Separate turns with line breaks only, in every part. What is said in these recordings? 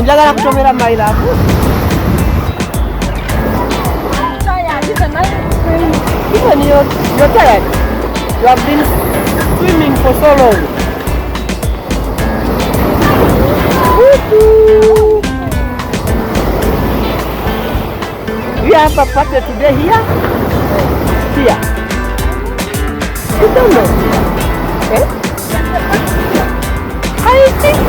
Njagala kutomera my love. Even you're tired. You have been swimming for so long. Woohoo! We have a party today here. Here. You don't know. Eh? I think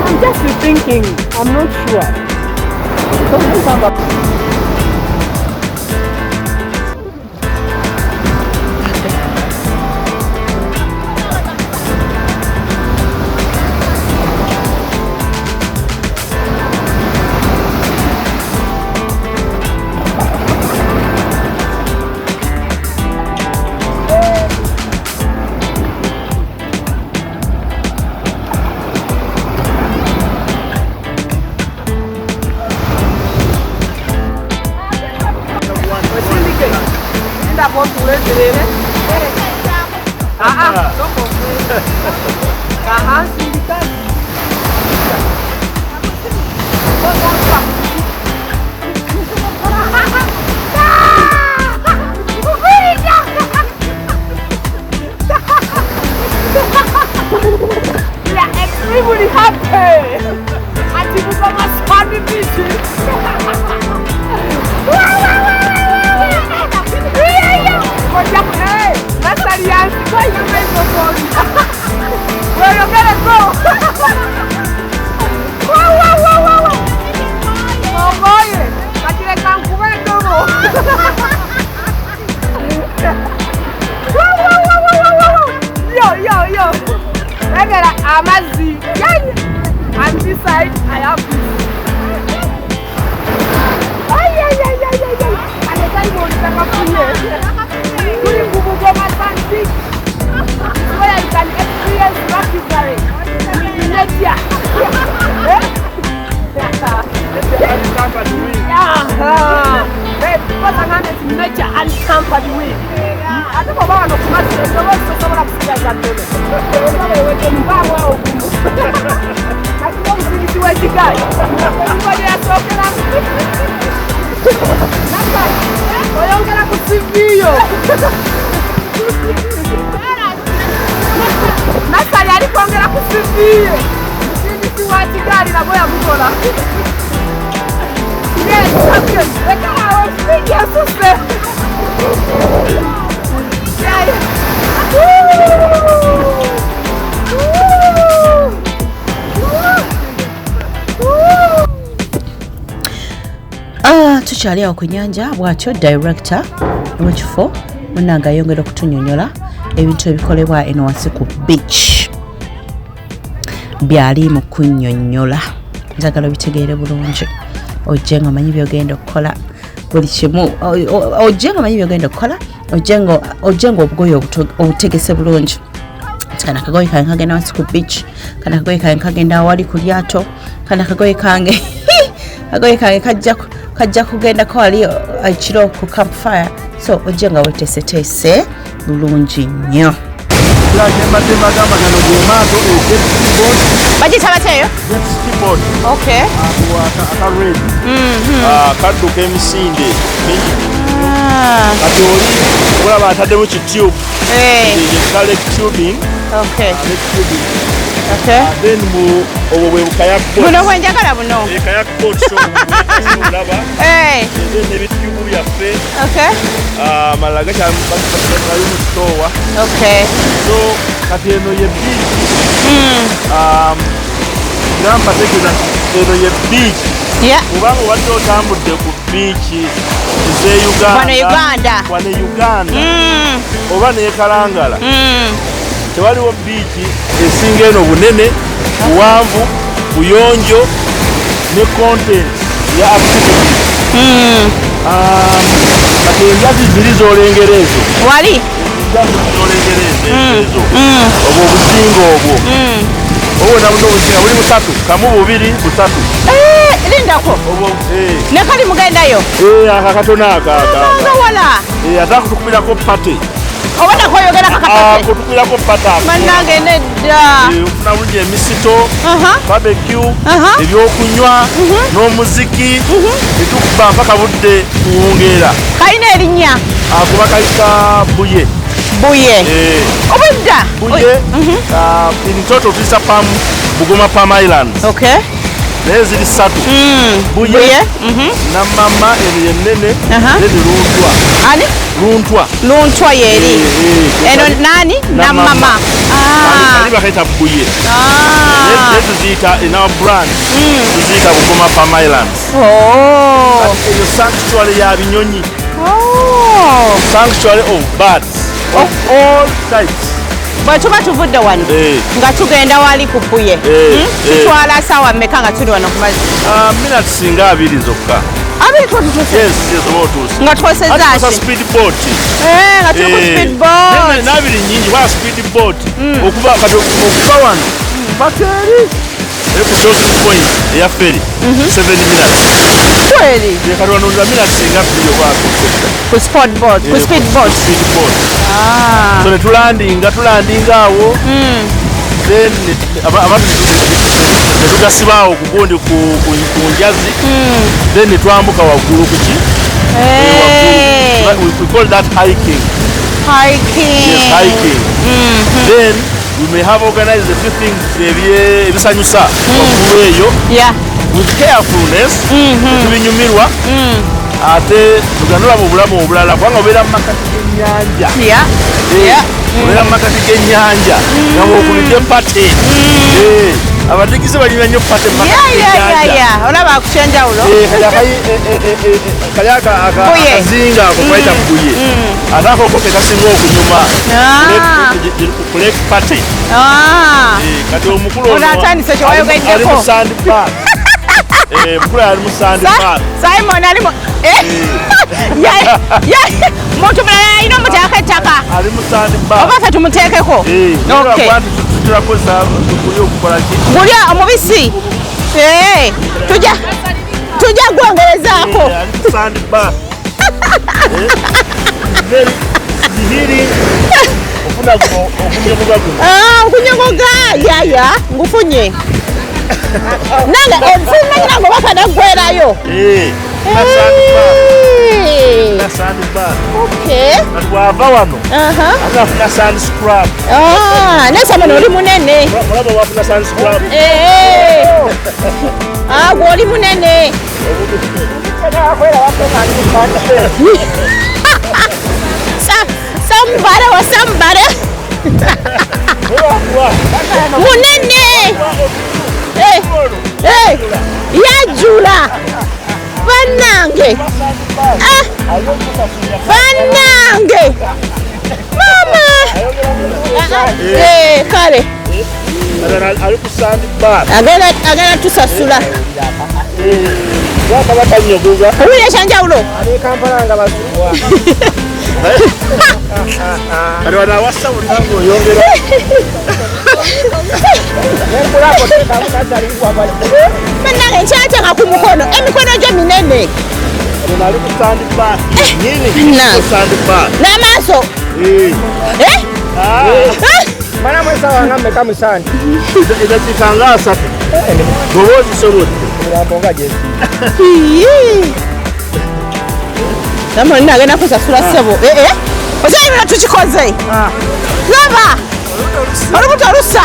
I'm just thinking. I'm not sure. So don't have a We are extremely happy. Ati Bugoma Sand Beach. Where you gonna go? Wow, wow, wow, wow, wow. Oh boy, katireka nkube endobo. Wow, wow, wow, wow, wow, wow. Yo, yo, yo. Legera amazzi. And this side, I have this. Ay, ay, ay, ay, ay, ay. And the time on the tuli ku Bugoma Sand Beach. Where you can experience Rocketry in nature. Nature and tampered with. Ate bw'oba wano ku mazzi eddoboozi tosobola kusigaza ttono. Kati omusindisi w'ekigaali ennyumba gye yasookeramu. Oyongera ku CV yo. Nasali ali kwongera ku CV ye. Omusindisi wa kigaali nabwo yamukola. Yes, champion. Leka awo speed yasuse. Yeah. Woo! Woo! Woo!
Tukyali awo ku nnyanja bw'atyo director w'ekifo munnange ayongera okutunyonyola ebintu ebikolebwa eno wansi ku beach byali mu kunnyonnyola. Njagala obitegeere bulungi, ojje nga omanyi by'ogenda okukola buli kimu, ojje nga omanyi by'ogenda okukola, ojje nga obugoye obutegese bulungi. Kana akagoye kange kagenda wansi ku beach, kana akagoye kange kagenda awali ku lyato, kana akagoye kange akagoye kange kajja kugendako wali ekiro ku campfire. So ojje nga weteeseteese bulungi nnyo.
Kyembadde mbagamba gano ge maato jet ski boat.
Bagiyita batya eyo?
Jet ski boat.
Okay.
Ako aka red. Kadduka emisinde mingi. Kati oli olaba ataddemu ki tube. Ye lake tubing.
Okay.
Lake tubing.
Okay.
Then mu obwo bwe kayak boat.
Buno bwe njagala buno.
Kayak boat so olaba. Then ebitube byaffe.
Okay.
Amalala gakyali mu store.
Okay.
So kati eno ye beach. Ngamba tegeeza nti eno ye beach.
Yeah.
Kubanga obadde otambudde ku beach ez'e Uganda.
Wano Uganda.
Wano Uganda. Oba n'e Kalangala. Tewaliwo beach esinga eno bunene, buwanvu, buyonjo ne content ya activities. Kati enjazi ziri z'olengera ezo.
Wali?
Enjazi z'olengera ezo. Obwo obuzinga obwo. Obwo nabwo obuzinga buli busatu, kamu bubiri busatu.
Lindako.
Obwo
Ne kali mugendayo?
Aka katono aka.
Nga wala.
Ate akutukubirako party.
Oba nakoyogera kakatase.
Kutukwirako pata.
Bannange nedda.
Ofuna bulungi emisito, barbecue, ebyokunywa, n'omuziki, netukuba mpaka budde kuwungeera.
Kalina erinnya?
Akuba kayita Buye.
Buye. Obudda?
Buye. In total tuyisa Palm, Bugoma Palm Islands.
Okay.
Naye ziri ssatu. Buye, Namama eno yennene, then Luntwa.
Ani?
Luntwa.
Luntwa yeri. Eno nani? Namama.
Kali bakayita Buye. Naye tuziyita in our brand, tuziyita Bugoma Palm Islands. Eyo sanctuary ya binyonyi. Sanctuary of birds of all types.
Bwe tuba tuvudde wano nga tugenda wali ku Buye, tutwala saawa mmeka nga tuli wano ku mazzi?
Minutes nga 2 zokka.
2 tuba tutuuse?
Yes, oba otuuse.
Nga tukozesezza ki?
Ate tukozesa speed boat.
Nga tuli ku speed boat.
N'abiri nnyingi wa speed boat. Okuva kati okuva wano paka eri ku Johnson Point eya ferry 7 minutes.
Kweli?
Kati wano nza minutes nga 2 oba
ku speed boat, ku speed boat.
Speed boat. So ne tulandinga awo. Then abantu ne tugasibaawo ku gundi ku njazi. Then ne twambuka waggulu ku ki? We call that hiking.
Hiking.
Yes, hiking. Then we may have organized a few things ebisanyusa waggulu eyo. With carefulness, tubinyumirwa. Ate tuganulaba obulamu obulala kubanga obeera mu makati g'ennyanja. Obeera mu makati g'ennyanja nga bw'okulidde pate. Abadigize banyumya nnyo pate mu makati g'ennyanja.
Olaba akukyenjawulo.
Kali akazinga ako bayita Buye. Ate ako ko ke kasinga okunyuma. Ku lake party. Kati omukulu ono
atandise kyewayogeddeko.
Ali mu sand bar. Mukulu ali mu sand bar.
Simon ali mu muntu mulala alina omuteekako ettaka.
Ali mu sand bar.
Oba ffe tumuteekeko? Okay. Gulya omubisi. Tujja gwongerezaako.
Ali mu sand bar. Zihiri. Ofuna okunyogoga guno.
Okunyogoga yaya ngufunye. Nange ensimanyira ngo bakanaggwerayo.
Sand bar.
Okay.
Kati bw'ava wano ate afuna sand scrub.
Naye Simon oli munene.
Olaba wafuna sand scrub.
Gwe oli munene. Somebody wa somebody. Munene. Yajula. Bannange. Bannange. Mama. Kale.
Ali ku sand bar.
Agenda tusasula. Owulira ekyanjawulo?
Ali Kampala nga basubwa.
Kati wano awassa buli nange oyongera.
Bannange nkyateeka ku mukono, emikono gyo minene.
Ali ku sand bar. Nnyini ku sand bar.
N'amaaso.
Mana mwesawa nga mmeka mu sand?
Eddakiika nga 3. Bw'oba ozisobodde.
Emirambo nga gyezi.
Namwe nagenda kusasula ssebo. Okyali bino tukikoze. Laba! Olubuto lusa.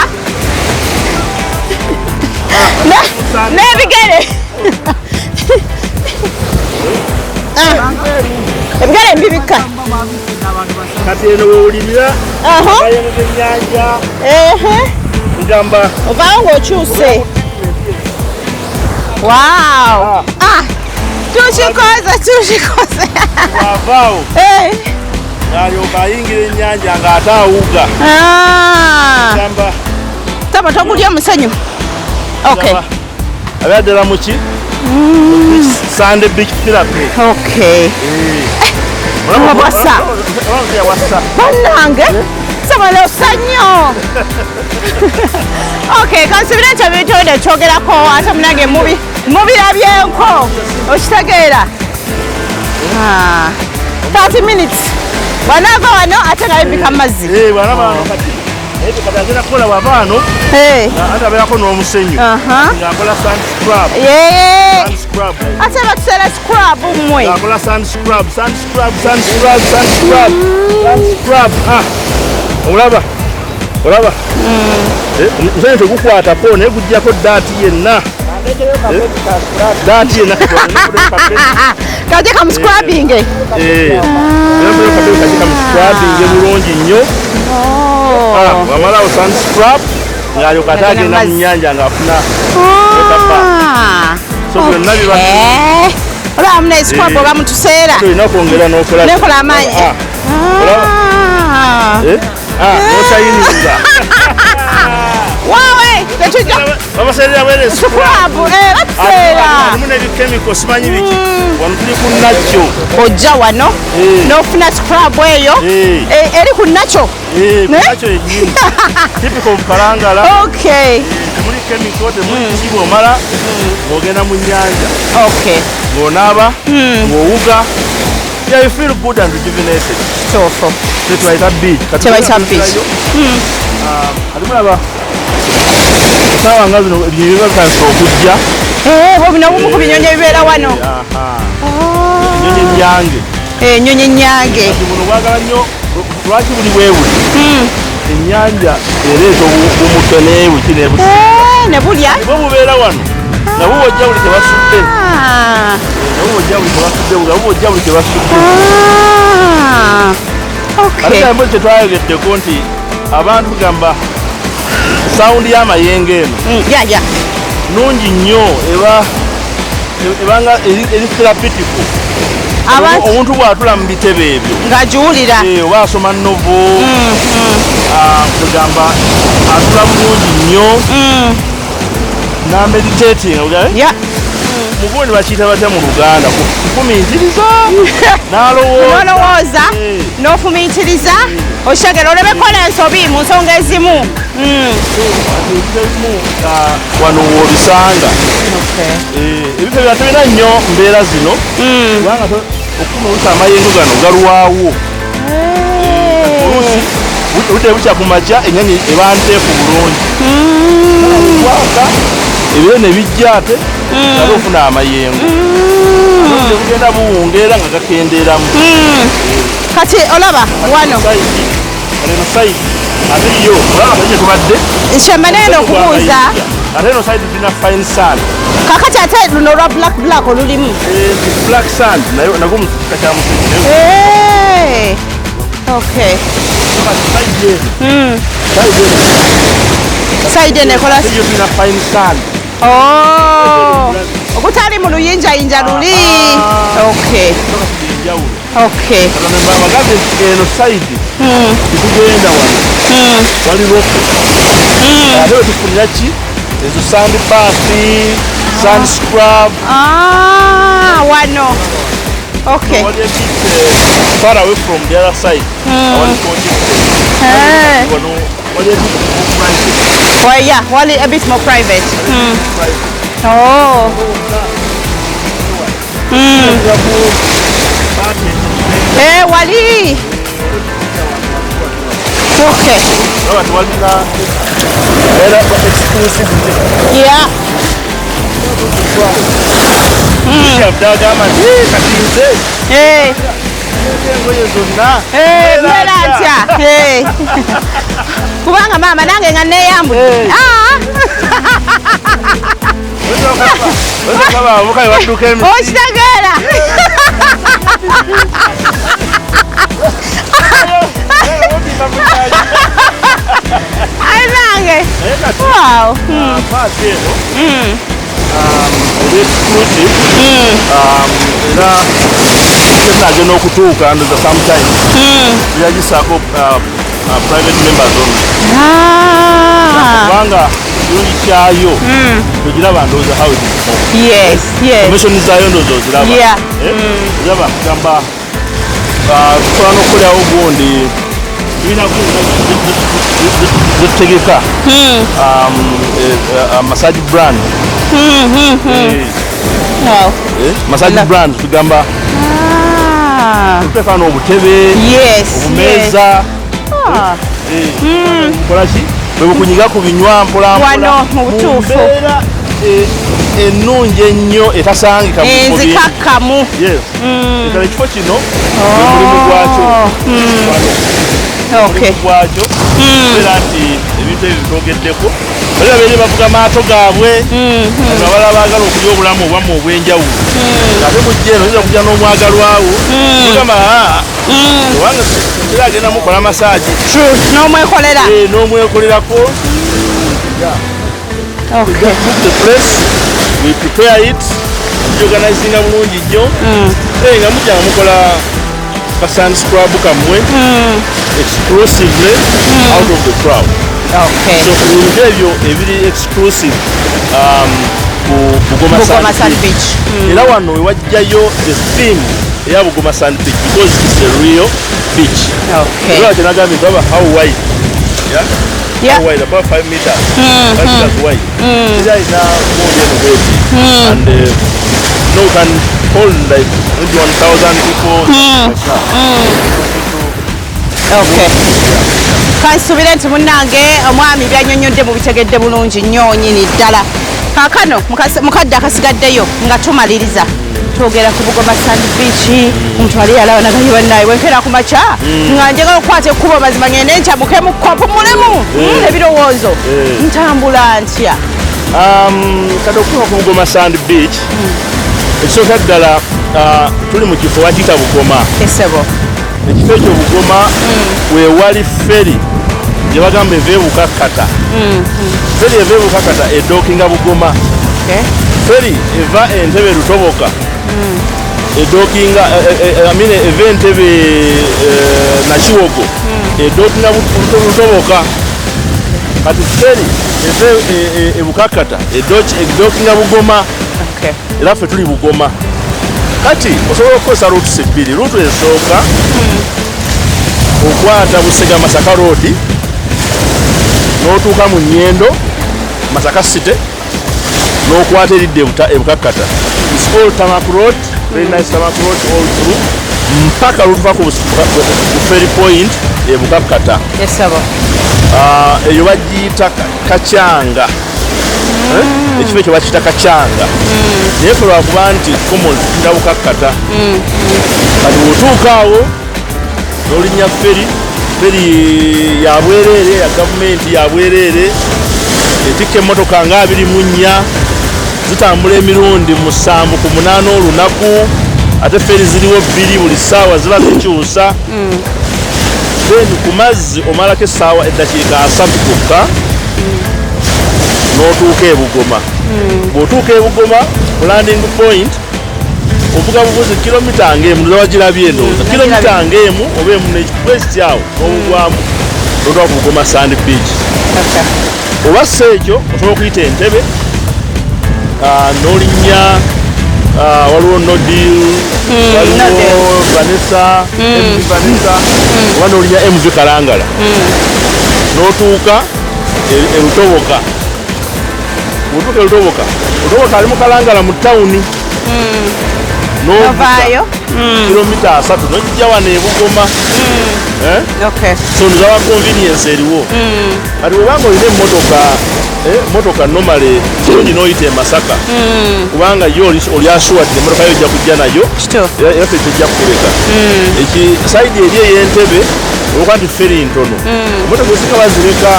N'ebigere. Ebigere mbibika.
Kati eno wewulirira amayengo g'ennyanja. Ngamba
ovaawo ng'okyuse. Wow! Tukikoze.
Wavaawo. Ng'alyoka ayingira ennyanja ng'ate awuga. Ngamba
Taba togulya omusenyu. Okay.
Abeera ddala mu ki? Sunday beach therapy.
Okay. Wasa. Bannange. Sabala osanyo. Okay, kansubire nti ebintu kyogerako ate munange mubirabyenko. Okitegeera. 30 minutes. Wanaava wano ate nga bibika mazzi.
Eh, bw'anaava wano kati naye kati agenda kukola bw'ava wano ate abeerako n'omusenyu ng'akola sand scrub. Sand scrub.
Ate batuseera scrub mmwe.
Ng'akola sand scrub, sand scrub, sand scrub, sand scrub, sand scrub. Ah, olaba olaba omusenyu tegukwatako naye gujjako daati yenna. Daati yenna
Kajje kamuscrubbinge.
Kajje kamuscrubbinge bulungi nnyo. Wamalawo sand scrub ng'alyoka ate agenda mu nnyanja ng'afuna wetaba. So byonna biba
Olaba muna scrub oba mutuseera.
Olina okwongera n'okola.
Nekola amaanyi.
Olaba? N'oshayininga.
Wawe tetujja
babaseerera bwere
scrub batuseera.
Mulimu n'ebikemiko simanyi biki. Wano tuli ku nakyo.
Ojja wano n'ofuna scrub eyo eri ku nakyo.
Ku nakyo yennyini. Typical Kalangala.
Okay.
Temuli chemical, temuli ki bw'omala ng'ogenda mu nnyanja.
Okay.
Ng'onaaba, ng'owuga. Yeah, you feel good and rejuvenated.
Kituufu.
Kye beach.
Kyebayita beach.
Kati mulaba essaawa nga zino ebinyonyi biba bitandise okujja.
Bo bino obumu ku binyonyi ebibeera wano.
Ennyonyi ennyange.
Ennyonyi ennyange.
Kati buno bwagala nnyo lwaki buli bwe buli? Ennyanja ereeta obumutwe n'ebuki n'ebusinga.
Ne bulya.
Bwo bubeera wano nga bubojja buli tebasudde. Nga bubojja buli tebasudde, nga bubojja buli tebasudde.
Okay.
Ate emboozi kye twayogeddeko nti abantu gamba sawundi y'amayengo eno nungi nnyo ebanga eri therapeutic. Omuntu bw'atula mu bitebe ebyo
ng'agiwulira
oba asoma novel kugamba atula bulungi nnyo n'ameditating. Mugundi bakiyita batya mu Luganda? Kufumiitiriza
n'alowooza n'ofumiitiriza oshagera oleme kukola ensobi mu nsonga ezimu.
Ebifo ebimu wano w'obisanga. Ebifo ebirala tebirina nnyo mbeera zino kubanga okufuna oluusi amayengo gano galwawo. Oluusi obudde bukya ku makya ennyanja eba nteefu bulungi. Waka ebire ne bijja ate ate ofuna amayengo. Obudde bugenda buwungeera nga gakendeeramu.
Kati olaba wano
eno side ate yo olaba kati tubadde
nshemba neno okubuuza
ate eno side tulina fine sand.
Kakati ate luno olwa black black olulimu
black sand nayo nagwo mu kika kya musenyu.
Okay.
Side
eno ekola
tulina fine sand.
Oh, ogutali mu luyinjayinja luli. Okay. Okay.
Eno side tetugenda wano wali rock. Ate wetufunira ki ezo sand bath, sand scrub.
Wano. Okay.
Wali a bit far away from the other side. Wali wali a bit more private.
Well, yeah, wali a bit more private. Oh. Wali. Okay. Yeah. Kubanga mama nange nga neeyambudde. Okitegeera. Nange. Wow.
Exclusive. Era nagenda okutuuka ndoza sometime yagisaako private members only. Kubanga kirungi kyayo togiraba ndowooza how it is formed.
Yes, yes.
Information zaayo ndowooza oziraba. Oziraba kugamba tusobola n'okukolerawo gundi tulina gundi zetutegeka massage brand. Massage brand tugamba Tuteeka n'obutebe, obumeeza. Kolaki bwe bukunyiga ku binywa mpola mpola.
Wano, mu butuufu.
Mbeera ennungi ennyo etasangika mu bifo bingi.
Enzikakkamu.
Yes. Ekala ekifo kino gwe mulimu gwakyo. Wano. Omulimu gwakyo kubeera nti ebintu ebyo bitwogeddeko, bali babeere bavuga maato gaabwe, nga abalala baagala okulya obulamu obwammwe obw'enjawulo. Ate mujja eno, oyinza okujja n'omwagalwawo, ogamba, "Ah, obanga era agenda mukola massage."
True, n'omwekolera.
N'omwekolerako. Book the place, we prepare it, tuorganizinga bulungi nnyo. Nga mujja nga mukola ka sand scrub kammwe exclusively out of the crowd. So ebintu ebyo ebiri exclusive ku Bugoma
Bugoma
Sand
Sand
Beach.
Beach.
Era wano wewajjayo the theme eya Bugoma Sand Beach, because it's a real beach. Era kyenagambye nti how wide, yeah? How wide? About 5 meters, 5 meters wide. Era ina gundi eno bweti, and no can hold like maybe 1000 people like that.
Okay. Kansubire nti munnange omwami byanyonyodde mubitegedde bulungi nnyo nyini ddala. Kaakano mukadde akasigaddeyo nga tumaliriza, twogera ku Bugoma Sand Beach. Omuntu ali yalaba nagaye, bannaye, bwenkeera ku makya nga njagala okukwata ekkubo, mazima ngende nkyamukemu mpumulemu ebirowoozo, ntambula ntya?
Kati okutuuka ku Bugoma Sand Beach, ekisooka ddala, tuli mu kifo wakiyita Bugoma.
Esebo.
Ekifo ekyo Bugoma wewali ferry gye bagamba eva ebukakkata. Ferry eva ebukakata edookinga Bugoma. Ferry eva Entebe Lutoboka edookinga, I mean, eva Entebe Nakiwogo edookinga Lutoboka. Kati ferry eva ebukakata edookinga Bugoma. Era ffe tuli Bugoma. Kati osobola okukozesa routes bbiri. Route esooka, okwata Busega Masaka Road n'otuuka mu Nyendo Masaka City, n'okwata eridda ebukakkata. It's all tarmac road, very nice tarmac road all through mpaka lutuka ku ferry point ebukakkata.
Esebo.
Ah, eyo bagiyita Kacyanga. Eh? Ekifo ekyo bakiyita Kacyanga, naye fe lwakuba nti common tuyita Bukakkata. Kati bw'otuuka awo n'olinnya ferry, ferry ya bwereere, ya gavumenti, ya bwereere, etikka emmotoka nga 24, zitambula emirundi 7 ku 8 olunaku. Ate ferry ziriwo bbiri, buli ssaawa ziba zikyusa. Then ku mazzi omalako essaawa eddakiika 30 gwokka n'otuuka ebugoma. Bw'otuuka ebugoma ku landing point, ovuga buvuzi kilomita ng'emu, wagirabye endowooza, kilomita ng'emu oba emu nekibwekiti awo n'obugwamu n'otuuka ku Bugoma Sand Beach. Oba si ekyo, osobola okuyita Entebe, n'olinnya, waliwo Nodil, waliwo
Nodil.
Vanessa, MV Vanessa, oba n'olinnya MV Kalangala n'otuuka erutoboka. Bw'otuuka erutoboka, Lutoboka ali mu Kalangala mu tawuni, n'ovuga
Novaayo.
kilomita 30 nojja wano ebugoma. Eh? So nzaba convenience eriwo. Kati bwobanga olina emmotoka, emmotoka normally kirungi n'oyita e Masaka, kubanga yo oli assured emmotoka yo ojja kujja nayo. Era ffe tejja kukuleka. Eki side eri ey'Entebe, olwokuba nti ferry ntono, emmotoka ezisinga bazireka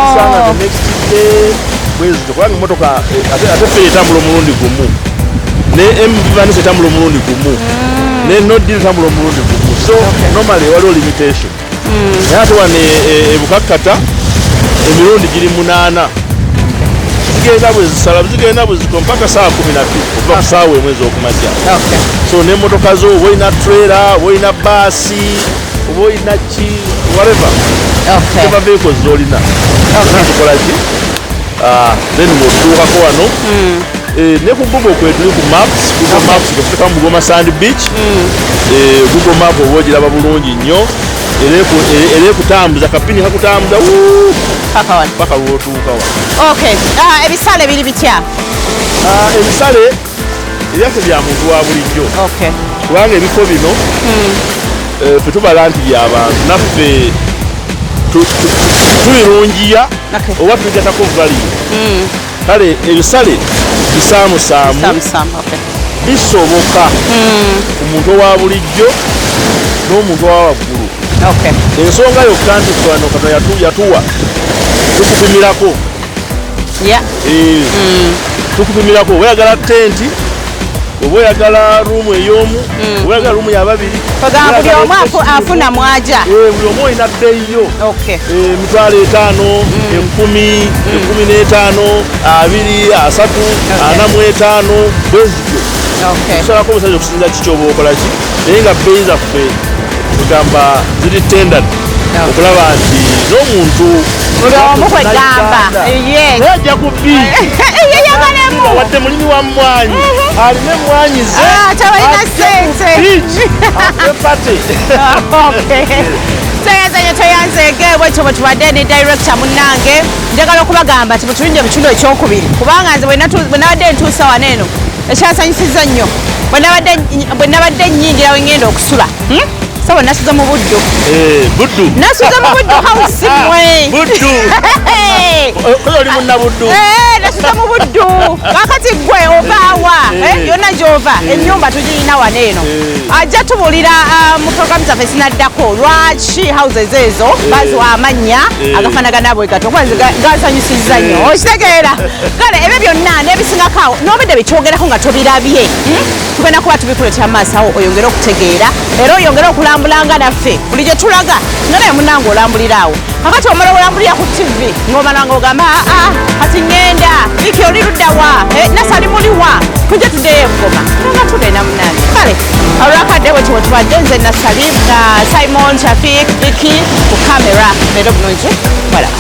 zisanga the next day bwezito, kubanga emmotoka ate ferry etambula omulundi gumu, ne MV Vanessa etambula omulundi gumu, ne Nodil etambula omulundi gumu. So normally waliwo limitation, naye ate wano ebukakkata emirundi giri munaana, zigenda bwe zisala, zigenda bwe ziko mpaka saa 12 okuva ku saawa 1 ez'okumakya. So n'emmotoka zo, oba olina trailer, oba olina baasi, oba olina ki, whatever, whatever vehicles z'olina, tukola ki. Ah, then bw'otuukako wano, ne ku Google kwetuli, ku maps, Google Maps, bwetuteekamu Bugoma Sand Beach, Google Map oba ogiraba bulungi nnyo, era ekutambuza kapini kakutambuza wuuu,
Paka wano.
Paka lw'otuuka wano.
Okay. Ah, ebisale biri bitya?
Ah, ebisale ebyaffe bya muntu wa bulijjo. Kubanga ebifo bino ffe tubala nti byabantu naffe tubirungiya oba tubigatako value. Kale ebisale bisaamusaamu bisoboka ku muntu owa bulijjo n'omuntu owa waggulu. Ensonga yokka nti wano Katonda yatuwa tukupimirako. Tukupimirako oba oyagala tenti, oba oyagala ruumu ey'omu, oba oyagala ruumu yababiri.
Buli omu afuna mwaja.
Buli omu olina bbeeyi yo. 50,000, 10,000, 15,000, 20, 30, 45, bwe zityo. Tusalako omusajja okusinza ki kyoba okola ki, naye nga bbeeyi zaffe tugamba ziri tendad okulaba nti n'omuntu
buli omu kwegamba
naye ajja ku bbi wadde mulimi wa mmwanyi alina emmwanyi ze
tabalina ssente
apate.
Tweyanze tweyanzege bwetyo bwe tubadde ne director munnange. Njagala okubagamba nti mutulinde mu kitundu ekyokubiri, kubanga nze bwe nabadde ntuusa wano eno ekyansanyusizza nnyo bwe nabadde nnyingira we ngenda okusula. Sabo nasuze mu Buddu.
Buddu.
Nasuze mu Buddu house mwe.
Buddu. Kola oli munna Buddu.
Nasuze mu Buddu. Kakati gwe ovaawa yonna gy'ova ennyumba tugirina wano eno. Ajja tubulira mu programu zaffe zinaddako lwaki houses ezo baziwa amannya agafaanagana bwe gato, kuba nze gansanyusizza nnyo. Okitegeera? Kale ebyo byonna n'ebisingako awo n'obedde bitwogerako nga tobirabye. Tugenda kuba tubikuleetera mu maaso awo oyongere okutegeera era oyongere okulambulanga naffe buli gye tulaga nga naye munnange olambulira awo. Kakati omala olambulira ku TV ng'omala ng'ogamba aa kati ŋŋenda Viki oli ludda wa, Nasali muliwa, tujje tuddeyo Ebugoma nga tugenda munnange. Kale olwakadde bwe tuba tubadde nze Nasali nga Simon, Shafik, Viki ku kamera leero bulungi balaba.